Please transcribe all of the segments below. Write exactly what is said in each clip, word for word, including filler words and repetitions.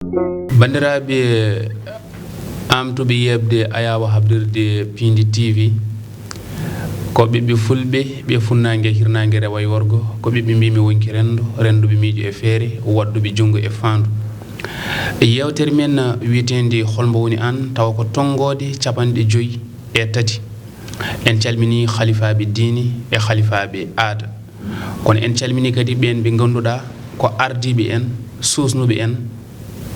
Banndiraaɓe, amtuɓe yeɓde ayaawo habrirde Piindi T V, ko ɓiɓɓe fulɓe, ɓe funnaange, hirnaange, rewo e worgo, ko ɓiɓɓe mbimi wonki renndo, rennduɓe miijo e feere, waɗduɓe junngo e faandu. Yeewtere men wiyeteende Hol mbo woni aan, tawa ko tonngoode capanɗe joyi e tati. En calminii halifaaɓe diine e halifaaɓe aada. Kono en calminii kadi ɓeen ɓe ngannduɗaa ko ardiiɓe en, suusnuɓe en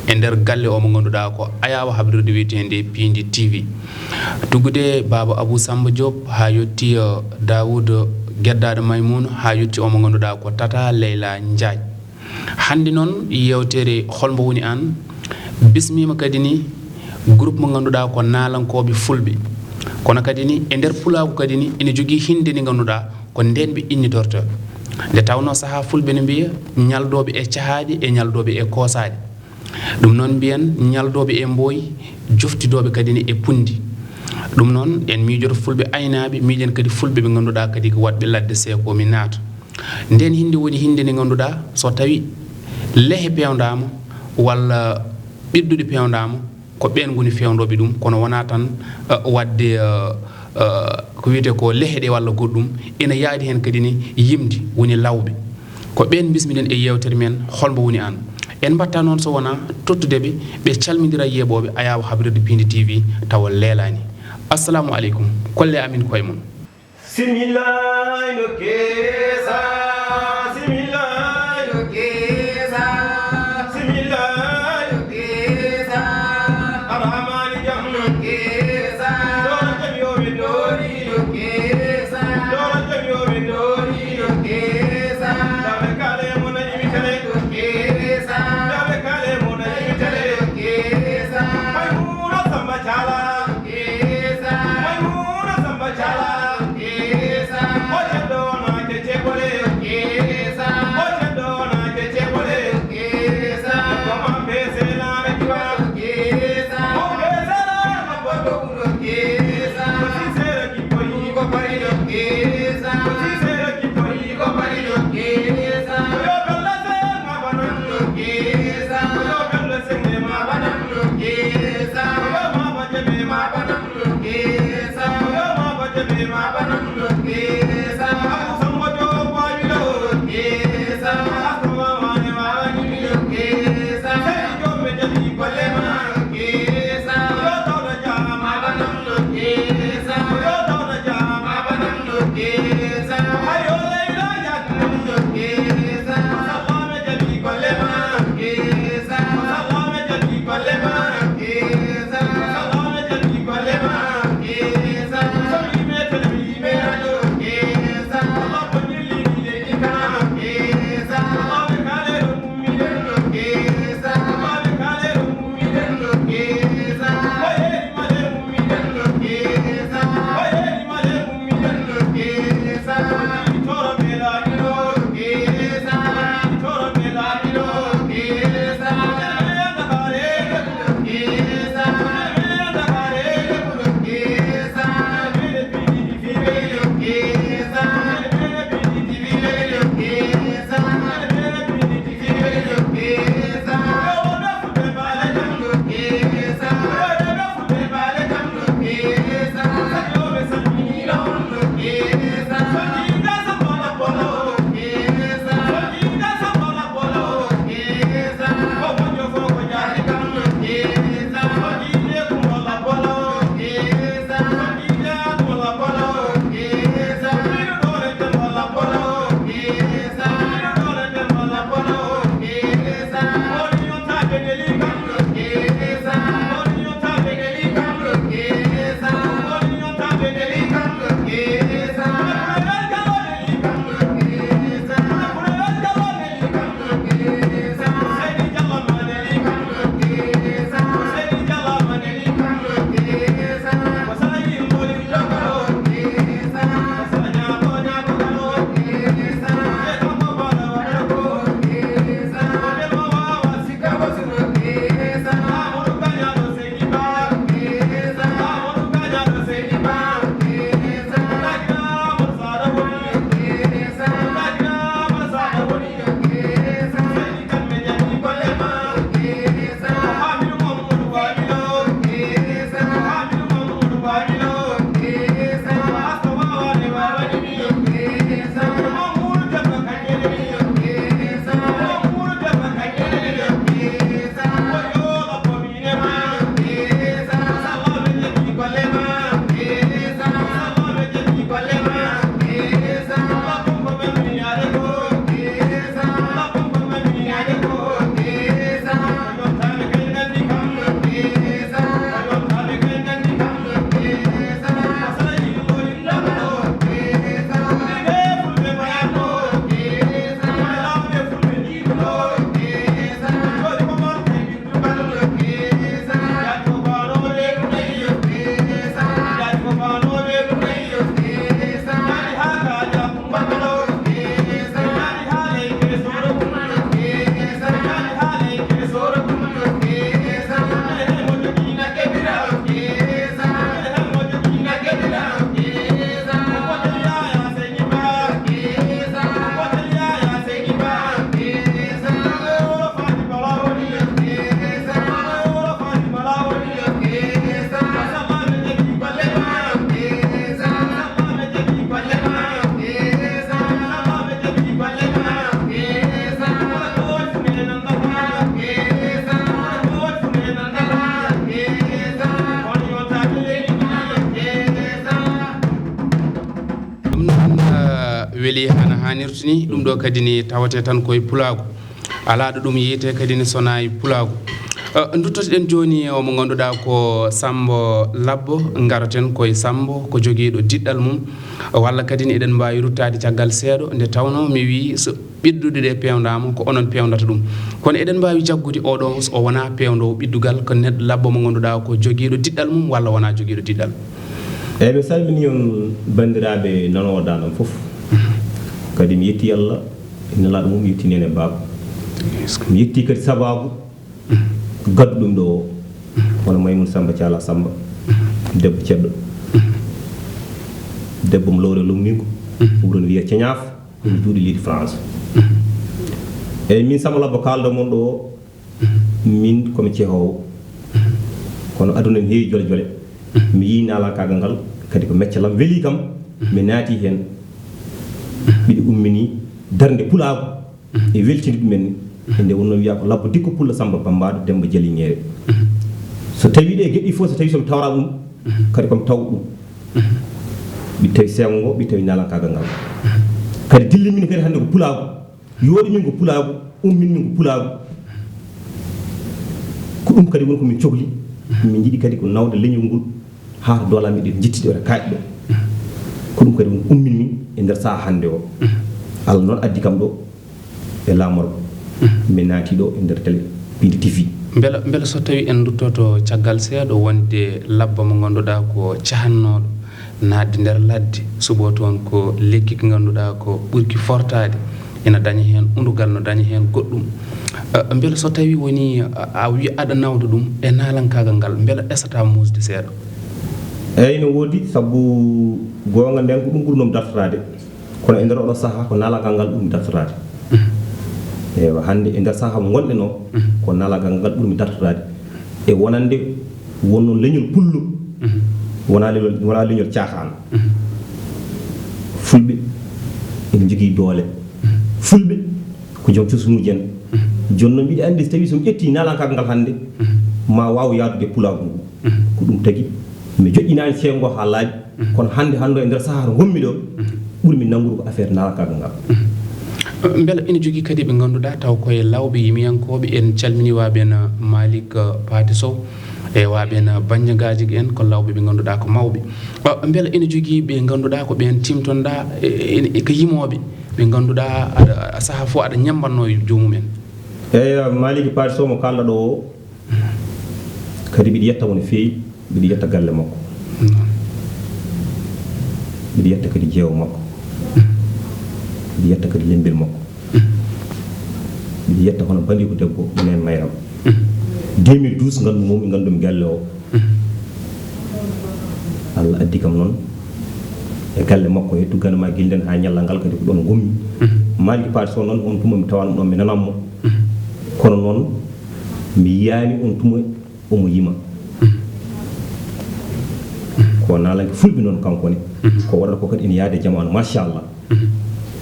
e nder galle o mo ngannduɗaa ko ayaawo habrirde wiyeteende Piindi T V. Tuggude Baaba Abou Samba Diop haa yotti, eh, Daoud Geddaaɗo Maymouna, haa yotti o mo ngannduɗaa ko Tata Leyla Ndiaye. Hannde noon, yeewtere Hol mbo woni aan bismiima kadi ni groupe mo ngannduɗaa ko Naalankooɓe Fulɓe. Kono kadi ni, e nder pulaagu kadi ni, ene jogii hinnde nde ngannduɗaa ko ndeen ɓe innitortoo. Nde tawnoo sahaa fulɓe ne mbiya, ñaldooɓe e cahaaɗi e ñaldooɓe e koosaaɗi. Ɗum noon mbiyen ñaldooɓe e mbooyi, joftidooɓe kadi ni e punndi. Ɗum noon, en miijoto fulɓe aynaaɓe, miijen kadi fulɓe ɓe ngannduɗaa kadi ko waɗɓe ladde seekoomi naata. Ndeen hinnde woni hinnde nde ngannduɗaa, so tawi lehe peewndaama walla ɓidduɗe peewndaama, ko ɓeen ngoni feewndooɓe ɗum, kono wonaa tan, eh, waɗde, eh, eh, ko wiyetee ko lehe ɗe walla goɗɗum, ina yaadi heen kadi ni yimde, woni lawɓe. Ko ɓeen mbismiɗen e yeewtere men, Hol mbo woni aan. En mbaɗta noon so wonaa tottude ɓe, ɓe calmindira yeeɓooɓe ayaawo habrirde Piindi T V tawa leelaani. Assalamu aleykum, kolle amin koye mon. Similla no keesa, similla no keesa, similla no keesa. Aramani jam no keesa, dora jam yo mi dori no keesa, dora jam yo mi dori no keesa. Dame kale mo na imi kale no keesa, dame kale mo na imi kale no keesa. Maymuna Samba Cala. Maymuna Samba Cala. Ocean ɗo ma kece bole. Li hana hanirtini ɗum ɗo kadi ni tawate tan koye pulaagu. Alaa ɗo ɗum yiyete kadi ni sonaayi pulaagu. Eh, nduttoto-ɗen jooni o mo ngannduɗaa ko Sammbo Labbo, ngaroten koye Sammbo ko jogiiɗo diɗɗal mum, walla kadi ni eɗen mbaawi ruttaade caggal seeɗa nde tawnoo mi wii so ɓidduɗe ɗe peewndaama ko onon peewndata ɗum. Kono eɗen mbaawi jaggude oɗo o wonaa peewndoowo ɓiddugal ko neɗɗo labbo mo ngannduɗaa ko jogiiɗo diɗɗal mum walla wonaa jogiiɗo diɗɗal. Eeyi, mi salminii on banndiraaɓe nanoowo daan am fof. Kadi mi yetti Allah, e nelaaɗo mum, mi yetti neene baaba. Mi yetti kadi sabaabu gaddu ɗum ɗo o. Hono Maymun Samba Cala Samba, debbo ceddo. Debbo mo lowre lummingo, wuuro no wiya Ceñaaf, ko juuɗe leydi France. Eeyi, min Samba Labbo kaalɗo mon ɗo o, min ko mi cehoowo. Kono aduna ne heewi jole jole. Mi yii naalankaagal ngal, kadi ko meccal am, welii kam, mi naati heen. Mbiɗo ummini darnde pulaagu e weltinde ɗumen ni. E nde wonnoo wiyaa ko Labbo Dikko Pullo Samba Bambaɗo Demba Jaliŋeere. So tawii ɗe geɗe ɗi fof, so tawii so mi tawraa ɗum, kadi ko mi taw ɗum. Mbiɗo tawi seeŋo ngo, mbiɗo tawi naalankaagal ngal. Kadi dilli min kadi hannde ko pulaagu. Yooɗi min ko pulaagu, ummin min ko pulaagu. Ko ɗum kadi woni ko min cohli. Min njiɗi kadi ko nawde leñol ngol haa to doolaa meɗen njettidi wata kaaƴe ɗo. Ko ɗum kadi woni ko ummin min e nder sahaa hannde o. Allah noon addi kam ɗo e laamorgo. Min naati ɗo e nder télé Pindi T V. Mbela, mbela so tawii en nduttoto caggal seeɗa wonde labbo mo ngannduɗaa ko cahannooɗo, naatde nder ladde, suɓoo toon ko lekki ki ngannduɗaa ko ɓurki fortaade, ina daña heen undugal, no daña heen goɗɗum. Eh, mbela so tawii woni a, a wi aɗa nawda ɗum e naalankaagal ngal, mbela esataa muusde seeɗa? Eeyi, no woodi, sabu goonga nden ko ɗum ɓurnoo mi dartoraade. Kono e nder oɗo sahaa ko naalagal ngal ɓurmi dartoraade. Eywa, hannde e nder sahaa mo ngonɗen o, ko naalagal ngal ɓurmi dartoraade. E wonande wonno leñol pullo, wonaa leñol, wonaa leñol caaxaan. Fulɓe ene njogii doole. Fulɓe ko joom cosnuuji en. Jooni noon mbiɗa anndi so tawii so mi ƴettii naalagal ngal hannde, ma waaw yahdude e pulaagu ngu. Ko ɗum tagi mi joƴƴinaani seeɗa ngo haa laaɓi. Kono hannde, hannde e nder sahaa to ngonmi ɗo, ɓurmi nanngude ko affaire naalankaagal ngal. Mbela ina jogii kadi ɓe ngannduɗaa taw koye lawɓe yimiyankooɓe, en calminii waaɓe no Malick, eh, Pathé Sow, e waaɓe no Bañña Gaaji en, ko lawɓe ɓe ngannduɗaa ko mawɓe. Eh, mbela ina jogii ɓe ngannduɗaa ko ɓeen timtonɗaa, e, e, e ko yimooɓe ɓe ngannduɗaa aɗa, a sahaa fof aɗa ñammbannoo e joomum en? Eeyi, Malick Pathé Sow mo kaalɗa ɗo o, kadi mbiɗa yetta mo no feewi, mbiɗa yetta galle makko. Mbiɗa yetta kadi jeewo makko. Mbiɗa yetta kadi lemmbel makko. Mbiɗa yetta hono bandiiko debbo, minen Mayram. Deux mille douze nganndu-, mo mi nganndumi galle o. Allah addi kam noon e galle makko, e tuggane ma gilden haa ñallal ngal kadi ko ɗoon ngonmi. Malick Pathé Sow noon, on tuma mi tawaano ɗoon, mi nanaama mo. Kono noon mi yiyaani on tuma omo yima. Ko naalanke fulɓe noon kanko ne. Ko waɗata ko kadi ene yaade jamaanu, machallah.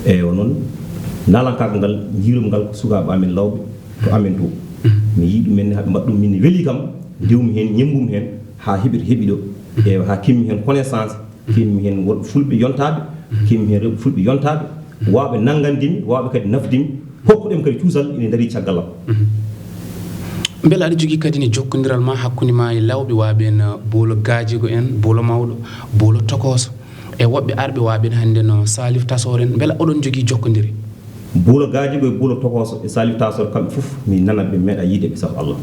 Eywa noon, naalankaagal ngal, njiirum ngal ko sukaaɓe amen lawɓe to amen to. Mi yii ɗum en, haɓe mbaɗa ɗum, min weli kam, ndewmi heen, ñemmbumi heen, haa heɓi to heɓi ɗo. Eywa, haa keɓmi heen connaissance, keɓmi heen worɓe fulɓe yontaaɓe, keɓmi heen rewɓe fulɓe yontaaɓe, waawɓe nanngande mi, waawɓe kadi nafde mi, hokkuɗe mi kadi cuusal, ina ndarii caggal am. Mbela aɗa jogii kadi ne jokkondiral ma hakkunde ma e lawɓe waaɓe no Buulo Gaajigo en, Buulo Mawɗo, Buulo Tokooso, e woɓɓe arɓe waaɓe hannde no Salif Tasor en, mbela oɗon njogii jokkondire? Buulo Gaajigo e Buulo Tokooso e Salif Tasor, kamɓe fof mi nanat ɓe, mi meeɗa yiide ɓe, sabu Allah.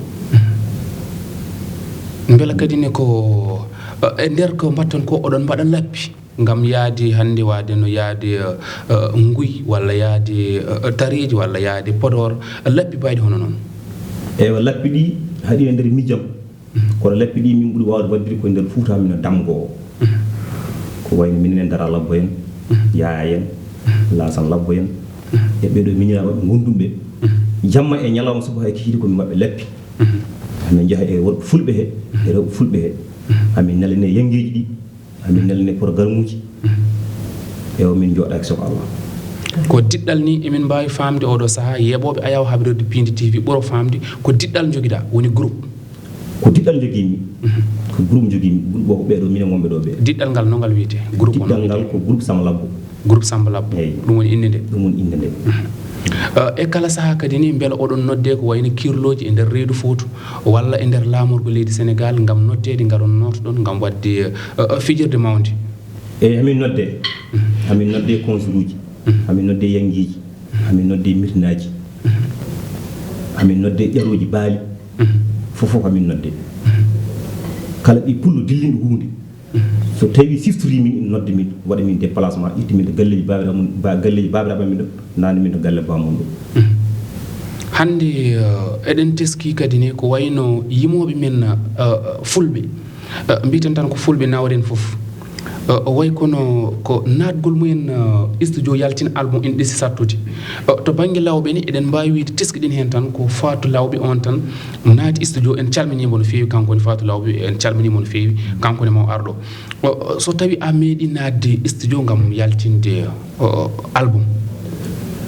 Mbela kadi ne ko, eh, e nder ko mbaɗton ko, oɗon mbaɗa lappi ngam yahde hannde waade no yahde, eh, eh, Nguy walla yahde, eh, Tareeji walla yahde Podor, lappi mbayɗi hono noon? Eywa, lappi ɗi haɗi e nder mijam. Kono lappi ɗi min ɓuri waawde waɗde ko e nder Fuuta, min Damgo o. Ko wayno minen en Dara Labbo en, Yaaya en, Laasan Labbo en, e ɓee ɗo miñiraaɓe maɓɓe ngonduɓe ɓe. Jamma e ñalawma, subaka e kikiiɗe ko min mbaɗɓe lappi. Amin njaha e worɓe fulɓe he, e rewɓe fulɓe he. Amin nelane yanngeeji ɗi. Amin nelane programme uji. Eywa, min njooɗaaki sago Allah. Ko diɗɗal ni emin mbaawi faamde oɗo sahaa, yeeɓooɓe Ayaw Habrirde Pindi T V ɓuro faamde, ko diɗɗal njogiɗaa, woni groupe? Ko diɗɗal njogiimi. Ko groupe njogiimi. Groupe o ko ɓee ɗo, minen wonɓe ɗo ɓe. Diɗɗal ngal no ngal wiyetee? Groupe on diɗɗal ngal ko groupe Sama Labbo. Groupe Samba Labbo. Eyi. Ɗum woni innde nde. Ɗum woni innde nde. Eh, e kala sahaa kadi ni, mbele oɗon noddee ko wayno kirlooji e nder reedu Fouta walla e nder laamorgo leydi Sénégal ngam noddeede, ngaron nootoɗon ngam waɗde, eh, eh, fijirde mawnde? Eyi, hamin nodde. Hamin nodde konsuruuji. Hamin nodde yanngiiji. Hamin nodde mirnaaji. Hamin nodde ƴarooji baali. Fof fof hamin nodde. Kala ɓi pullo dillinɗo huunde. So tawi siftori min, ina nodda min, waɗa min déplacement, itta min to galleeji baabiraaɓe mum, ba-, galleeji baabiraaɓe amen ɗo, naatna min to galle baamum ɗo. Hannde, eh, eɗen teskii kadi ne ko wayno yimooɓe men, eh, fulɓe, eh, mbiyeten tan ko fulɓe nawren fof. Eh, way kono ko naatgol mumen, eh, studio yaltin album ina ɗeesi sattude. Eh, to bannge lawɓe ni, eɗen mbaawi wiyde teskiɗen heen tan ko Faatu Lawɓe on tan naati studio. En calminii mo no feewi, kanko woni Faatu Lawɓe, en calminii mo no feewi, kanko ne mo arɗo. O, o, so tawi a meeɗi naatde studio ngam yaltinde, o, o, album?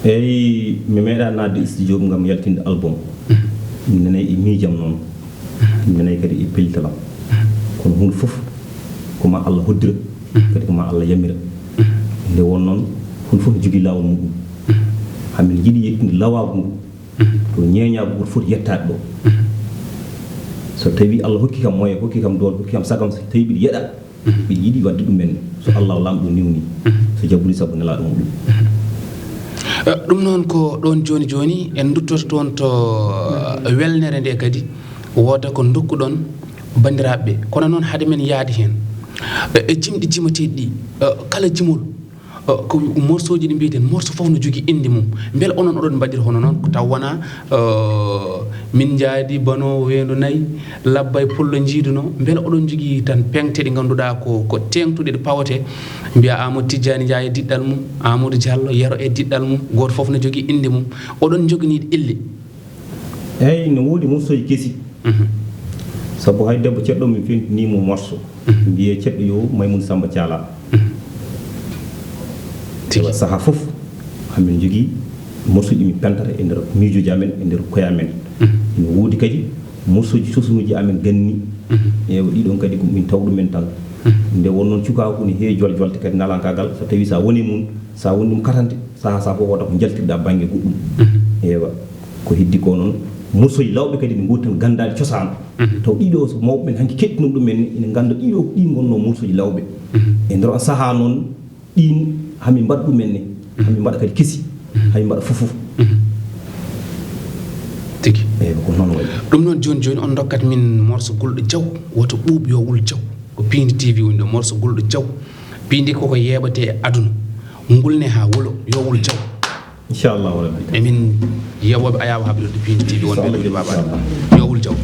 Eyi, mi meeɗa naatde studio ngam yaltinde album. Mi nanay e miijam noon. Mi nanay kadi e pellital am. Kono huunde fof ko ma Allah hoddira, kadi ko ma Allah yamira. Nde won noon, huunde fof ne jogii laawol muɗum. Hamin njiɗi yettinde lawaagu ngu to ñeeñaagu, woto foti yettaade ɗo. So tawi Allah hokki kam moyen, hokki kam doole, hokki kam sagam, so tawi mbiɗa yeɗa, mbiɗa yiɗi waɗde ɗum en, so Allah Laamɗo newni, so jaɓuli sabu nelaaɗo muɗum. Eh, ɗum noon ko ɗoon jooni jooni, en nduttoto toon to, eh, welnere nde kadi, wooda ko ndokkuɗon banndiraaɓe ɓe. Kono noon, hade men yahde heen, eh, e jimɗi jimateeɗi ɗi, eh, kala jimol, eh, ko morceauji ɗi mbiyeten, morceau fof no jogii innde mum. Mbele onon oɗon mbaɗira hono noon, ko taw wonaa, eh, min njaadi banoowo weendu nayi, labbay pullo njiiduno? Mbele oɗon njogii tan peŋte ɗe ngannduɗaa ko, ko teeŋtuɗe, ɗe pawetee, mbiya Amadou Tijjaani Njaay e diɗɗal mum, Amadou Diallo Yero e diɗɗal mum, gooto fof no jogii innde mum, oɗon njoganii ɗe ille? Eyi, no woodi morceauji kesi. Sabu hay debbo ceɗɗo min fewtini mo morceau. Mbiyee ceɗɗo yo Maymun Samba Caala. Tigi. Sahaa fof hamin njogii morceauji min pentata e nder miijooji amen, e nder koye amen. Ina woodi kadi morceauji sosunuuji amen ganni. Ewa, ɗiɗon kadi ko min taw ɗumen tan. Nde won noon cukaaku ne heewi jol jolte kadi nalankagal, so tawi sa woni mum, sa woni ɗum katante, sahaa sahaa fof wota ko jaltirɗa bannge goɗɗum. Ewa, ko heddi ko noon, morceauji lawɓe kadi ne ngoodi tan ganndaali cosaan. Taw ɗiɗo so mawɓe men hanki keɗtinoo ɗum en, ina ngannda ɗiɗo ko ɗi ngonnoo morceauji lawɓe. E nder on sahaa noon, ɗin hamin mbaɗa ɗum en ne, hamin mbaɗa kadi kesi, hamin mbaɗa fof fof. Tigi. Eyi, ko noon wayi. Ɗum noon, jooni jooni on ndokkat min morceau gulɗo jaw, woto ɓuuɓ yo wul jaw. Ko Piindi T V woni ɗo, morceau gulɗo jaw. Piindi koko yeeɓate e aduna. Ngulne haa wolo, yo wul jaw. Inchallahu rabbi. Emin yeɓoɓe ayaaba haɓirde Piindi T V wonɓe ɗo e Babaɗo. Yo wul jaw.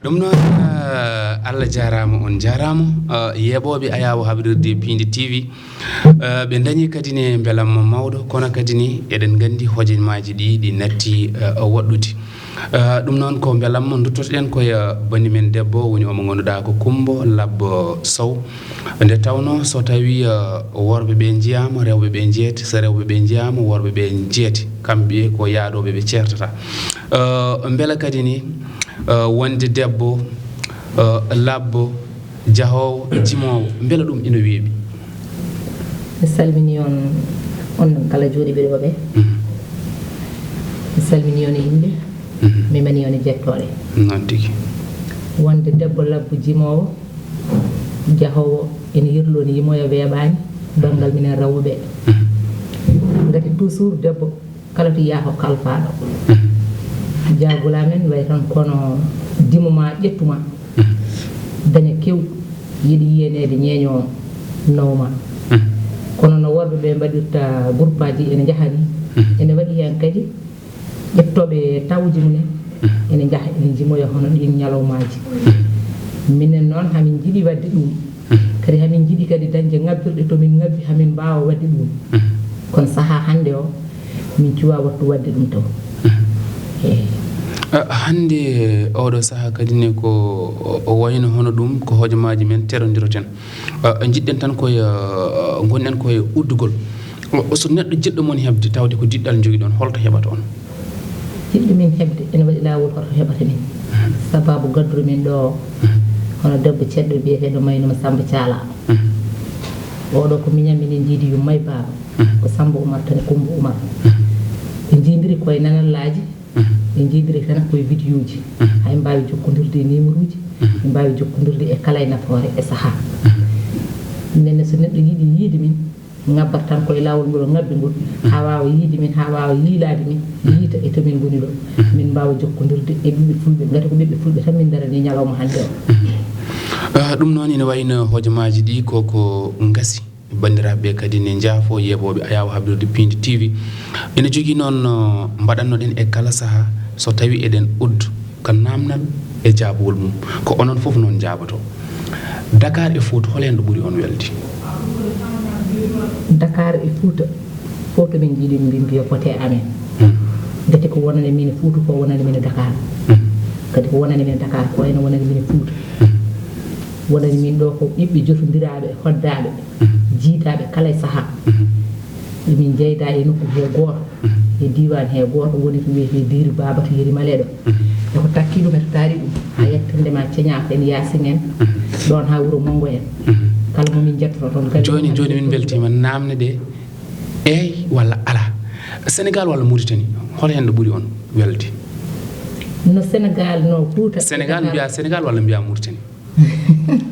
Ɗum noon, eh, Allah jaaraama, on jaaraama. Eh, yeeɓooɓe Ayaawo Habrirde Piindi T V, eh, ɓe ndañi kadi ne mbelamma mawɗo, kono kadi ni eɗen nganndi hojomaaji ɗi, ɗi natti, eh, woɗɗude. Eh, ɗum noon ko mbelamma, nduttoto-ɗen ko e, eh, banndi men debbo, woni omo ngannduɗaa ko Kummbo Labbo Sow. Nde tawnoo so tawii, eh, worɓe ɓe njiyaama, rewɓe ɓe njeeti, so rewɓe ɓe njiyaama, worɓe ɓe njeeti, kamɓe ko yaadooɓe ɓe ceertata. Eh, mbela kadi ni, eh, wonde debbo, eh, labbo, jahoowo, jimoowo, mbela ɗum ina weeɓi? Mi salminii on, on kala jooɗiiɓe ɗo ɓe. Mhm. Mi salminii on e innde, mhm, mi manii on e jettooɗe. Noon tigi. Wonde debbo labbo jimoowo, jahoowo, ene yirloo ni yimoya weeɓaani, banngal minen rewɓe ɓe. Mhm. Ngati toujours debbo kala to yaha ko kalfaaɗo. Mhm. Jaagulaa men wayi tan kono dimo ma ƴettu ma. Mhm. Daña kew, yiɗi yiyaneede ñeeño naw ma. Mhm. Kono no worɓe ɓe mbaɗirta groupaaji ene njaha ni, mhm, ene waɗi heen kadi ƴettooɓe tawuuji mumen, mhm, ene njaha ene jimoya hono ɗiin ñalawmaaji. Mhm. Minen noon hamin njiɗi waɗde ɗum. Mhm. Kadi hamin njiɗi kadi dañde ŋabbirɗe to min ŋabbi hamin mbaawa waɗde ɗum. Mhm. Kono sahaa hannde o, min cuwaa wattu waɗde ɗum taw. Mhm. Eey. Ah, hannde oɗo sahaa kadi ne ko o, o wayno hono ɗum ko hojomaaji men terondiroten. Ah, njiɗɗen tan koye, ah, ngonɗen koye uddugol. O, so neɗɗo jiɗɗo mon heɓde tawde ko diɗɗal njogiɗon, holto heɓata on? Jiɗɗo min heɓde ene waɗi laawol hoto heɓata min. Mhm. Sababu gadduru min ɗo o, mhm, hono debbo ceɗɗo biyeteeɗo maynuma Samba Thiala. Mhm. Oɗo ko miñam minen jiidi yummay baaba. Mhm. Ko Samba Oumar tan e Koumba Oumar. Mhm. Ɓe njiidiri koye nanallaaji, mhm, ɓe njiidiri tan koye vidéoji. Mhm. Hay mbaawi jokkondirde e numéroji, mhm, ɓe mbaawi jokkondirde e kala e nafoore e sahaa. Mhm. Nden ne so neɗɗo yiɗi yiide min, ŋabbat tan koye laawol ngol o ŋabbi ngol, mhm, haa waawa yiide min, haa waawa yiilaade min, mhm, yiita e to min ngoni ɗo. Mhm. Min mbaawa jokkondirde e ɓiɓɓe fulɓe, ngati ko ɓiɓɓe fulɓe tan min ndarani ñalawma hannde o. Mhm. Ah, ɗum noon ina wayno hojomaaji ɗi ko, ko ngasi. Banndiraaɓe ɓe kadi ne njaafo yeeɓooɓe Ayaawo Habrirde Piindi T V. Ene jogii noon no mbaɗannoɗen e kala sahaa so tawii eɗen uddo ka naamnal e jaabawol mum. Ko onon fof noon njaabotoo. Dakar e Fuuta, hol heen ɗo ɓuri on welde? Dakar e Fuuta, fof to min njiɗi min mbiya pote amen. Hmm. Ngati ko wonani min Fuuta, ko wonani min Dakar. Hmm. Kadi ko wonani min Dakar, ko ene wonani min Fuuta. Hmm. Wonani min ɗo ko ɓiɓɓe jotondiraaɓe, hoddaaɓe, mhm, jiidaaɓe kala e sahaa. Mhm. Emin njeyda e nokku he gooto, mhm, e diiwaan he gooto woni to wiyetee Diiri Baaba to Yeri Maleeɗo. Mhm. E ko takkii ɗum e to taari ɗum, haa, mhm, yettande ma Ceñaako en, Yaasin en, mhm, ɗoon haa Wuro Manngo en. Mhm. Kala mo min njettoto toon, galle jooni, mum jooni min mbeltiima, naamne ɗe, eey walla alaa. Senegaal walla Muritani, hol heen ɗo ɓuri on welde? No Senegaal, no Fuuta. Senegaal, mbiyaa Senegaal walla mbiyaa Muritani?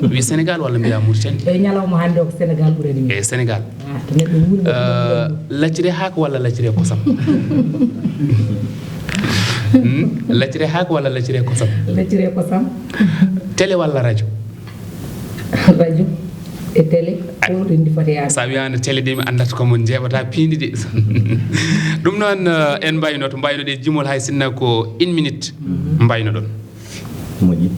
Wi Senegaal walla mbiyaa Muritani? E ñalawma hannde o ko Senegaal ɓurani min. E Senegaal. Ah, to neɗɗo wuuri, eh, lacciri haako walla lacciri kosam? Hmm? Lacciri haako walla lacciri kosam? Lacciri kosam. Télé walla radio? Radio e télé, fof rendi foti yaade. Sa wiyaano télé de, mi anndat ko mo njeeɓata piindi de. Ɗum noon, eh, en mbayno to mbaynoɗe jimol, hay sinno ko une minute, mhm, mbaynoɗon. Moƴƴi.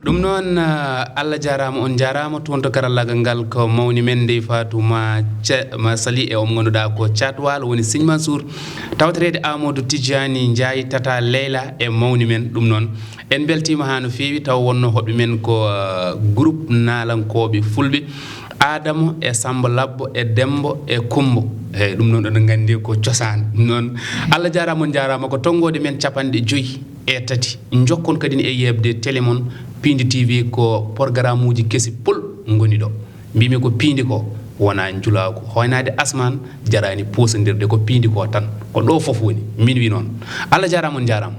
Ɗum noon, ah, Allah jaaraama, on njaaraama. Toon to karallaagal ngal ko mawni men Ndey Faatu ma Ca-, ma Sali e on ngannduɗaa ko Caat Waalo woni Siñ Mansuur. Tawtoreede Amadou Tijjaani Njaay Tata Leyla e mawni men. Ɗum noon, en mbeltiima haa no feewi, taw wonnoo hoɗɓe men ko, ah, groupe naalankooɓe fulɓe. Adamo e Samba Labbo e Dembo e Kumbo. Eyyi, ɗum noon oɗon nganndi ko cosaan. Ɗum noon, Allah jaaraama, on njaaraama. Ko tonngoode men capanɗe joyi e tati. Njokkon kadi e yeɓde télé mon, Piindi T V, ko porgaraamuuji kesi pol ngoni ɗo. Mbimi ko piindi ko wonaa njulaagu. Hoynaade asmaan jaraani puusandirde, ko piindi ko tan. Ko ɗo fof woni. Min wi noon. Allah jaaraama, on njaaraama.